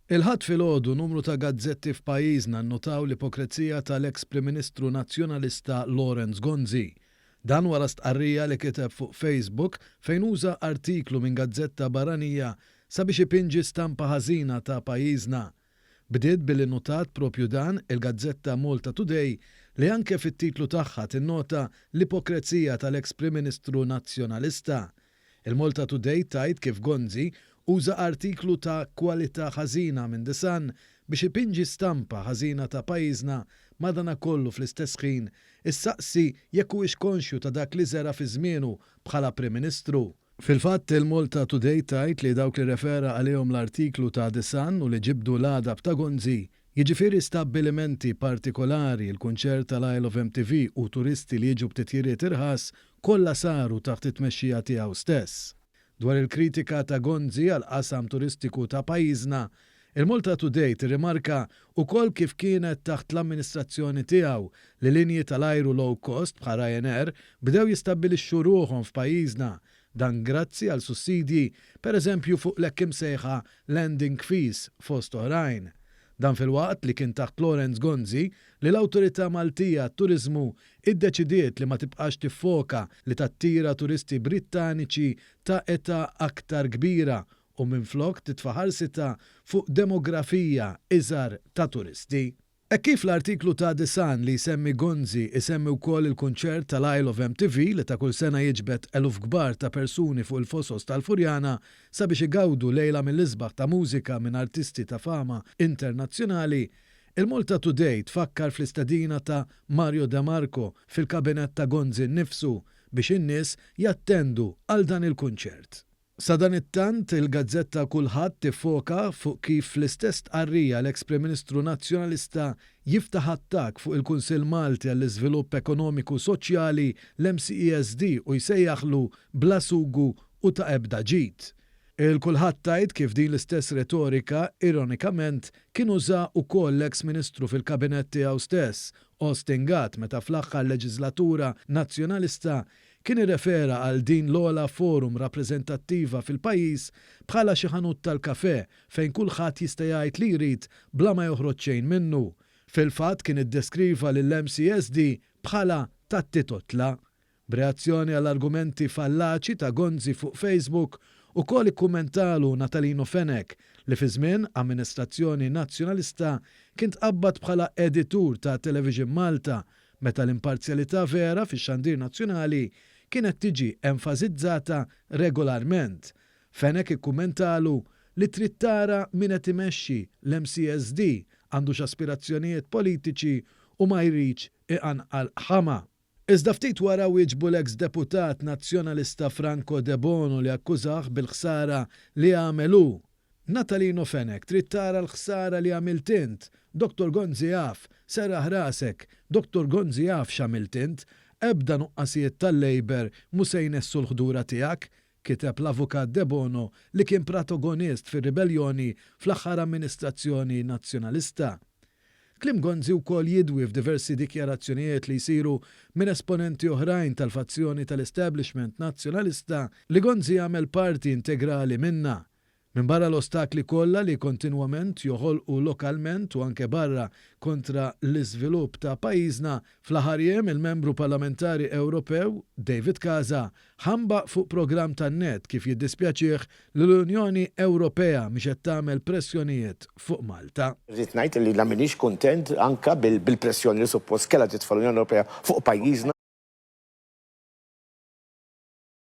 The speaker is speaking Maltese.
Il-Ħadd filgħodu numru ta' gazzetti f'pajjiżna nnotaw l-ipokrezija tal-eks Prim Ministru Nazzjonalista Lawrence Gonzi. Dan wara stqarrija li kiteb fuq Facebook fejn uża artiklu minn gazzetta barranija sabiex ipinġi stampa ħażina ta' pajjiżna. Bdiet billi nnotat propju dan il-gazzetta Malta Today li anke fit-titlu tagħha tinnota l-ipokrezija tal-eks Prim Ministru Nazzjonalista. Il-Malta Today tgħid kif Gonzi uża artiklu ta' kwalità ħażina minn The Sun biex ipinġi stampa ħażina ta' pajjiżna madanakollu fl-istess ħin issaqsi jekk huwiex konxju ta' dak li żera' fi żmienu bħala Prim Ministru. Fil-fatt il-Malta Today tgħid li dawk li rrefera għalihom l-artiklu ta' The Sun u li ġibdu l-għadab ta' Gonzi, jiġifieri stabbilimenti partikolari, il-kunċert tal-Isle of MTV u turisti li jiġu b'titjiriet irħas, kollha saru taħt it-tmexxija tiegħu stess. Dwar il-kritika ta' Gonzi għall-qasam turistiku ta' pajjiżna, il-Malta Today tirrimarka ukoll kif kienet taħt l-amministrazzjoni tiegħu li linji tal-ajru low cost bħal Ryanair bdew jistabbilixxu ruħhom f'pajjiżna, dan grazzi għal sussidji, pereżempju fuq l-hekk imsejħa landing fees fost oħrajn. Dan filwaqt li kien taħt Lawrence Gonzi li l-Awtorità Maltija għat-Turiżmu iddeċidiet li ma tibqax tiffoka li tattira turisti Brittaniċi ta' età aktar kbira u minflok titfa' ħarsitha fuq demografija iżgħar ta' turisti. Hekk kif l-artiklu ta' The Sun li jsemmi Gonzi isemmi wkoll il-kunċert tal-Isle of MTV li ta' kull sena jiġbed eluf kbar ta' persuni fuq il-Fosos tal-Furjana sabiex igawdu lejla mill-isbaħ ta' mużika minn artisti ta' fama internazzjonali, il-Malta Today tfakkar fl-istedina ta' Mario De Marco fil-kabinett ta' Gonzi nnifsu biex in-nies jattendu għal dan il-kunċert. Sadanittant, il-gazzetta Kullħadd tiffoka fuq kif fl-istess stqarrija l-eks Prim Ministru Nazzjonalista jiftaħ attakk fuq il-Kunsill Malti għall-Iżvilupp Ekonomiku Soċjali, l-MCESD u jsejjaħlu bla sugu u ta' ebda ġid. Il-Kullħadd tgħid kif din l-istess retorika, ironikament, kien uża wkoll l-eks Ministru fil-Kabinett tiegħu stess, Austin Gatt meta fl-aħħar leġiżlatura Nazzjonalista kien irrefera għal din l-ogħla forum rappreżentattiva fil-pajjiż bħala xi ħanut tal-kafè fejn kulħadd jista' jgħid li jrid bla ma joħroġ xejn minnu. Fil-fatt kien iddeskriva lill-MCSD bħala tat-titotla. B'reazzjoni għall-argumenti fallaċi ta' Gonzi fuq Facebook, ukoll ikkummentalu Natalino Fenech li fi żmien amministrazzjoni Nazzjonalista kien tqabbad bħala editur ta' Television Malta meta l-imparzjalità vera fix-xandir nazzjonali kienet tiġi enfasizzata regolarment. Fenech ikkummentalu li trid tara min qed imexxi l-MCSD għandux aspirazzjonijiet politiċi u ma jridx iqanqal ħama. Iżda ftit wara wieġbu l-eks deputat Nazzjonalista Franco Debono li akkużah bil-ħsara li għamel hu. Natalino Fenech, trid tara l-ħsara li għamilt int. Dottor Gonzi jaf, serraħ rasek, Dottor Gonzi jaf x'għamilt int. Ebda nuqqasijiet tal-Labour mhu se jnessu l-ħdura tiegħek, kiteb l-Avukat Debono li kien pratogonist fir-ribelljoni fl-aħħar amministrazzjoni Nazzjonalista. Kliem Gonzi wkoll jidwi f'diversi dikjarazzjonijiet li jsiru minn esponenti oħrajn tal-fazzjoni tal-establishment Nazzjonalista li Gonzi jagħmel parti integrali minnha. Minbarra l-ostakli kollha li kontinwament joħolqu lokalment u anke barra kontra l-iżvilupp ta' pajjiżna, fl-aħħar jiem il-Membru Parlamentari Ewropew, David Casa, ħambaq fuq programm tan-net kif jiddispjaċih li l-Unjoni Ewropea mhix qed tagħmel pressjonijiet fuq Malta. Irrid ngħid li jiena m'iniex kuntent anke bil-pressjoni li suppost kellha titfa' l-Unjoni Ewropea fuq pajjiżna.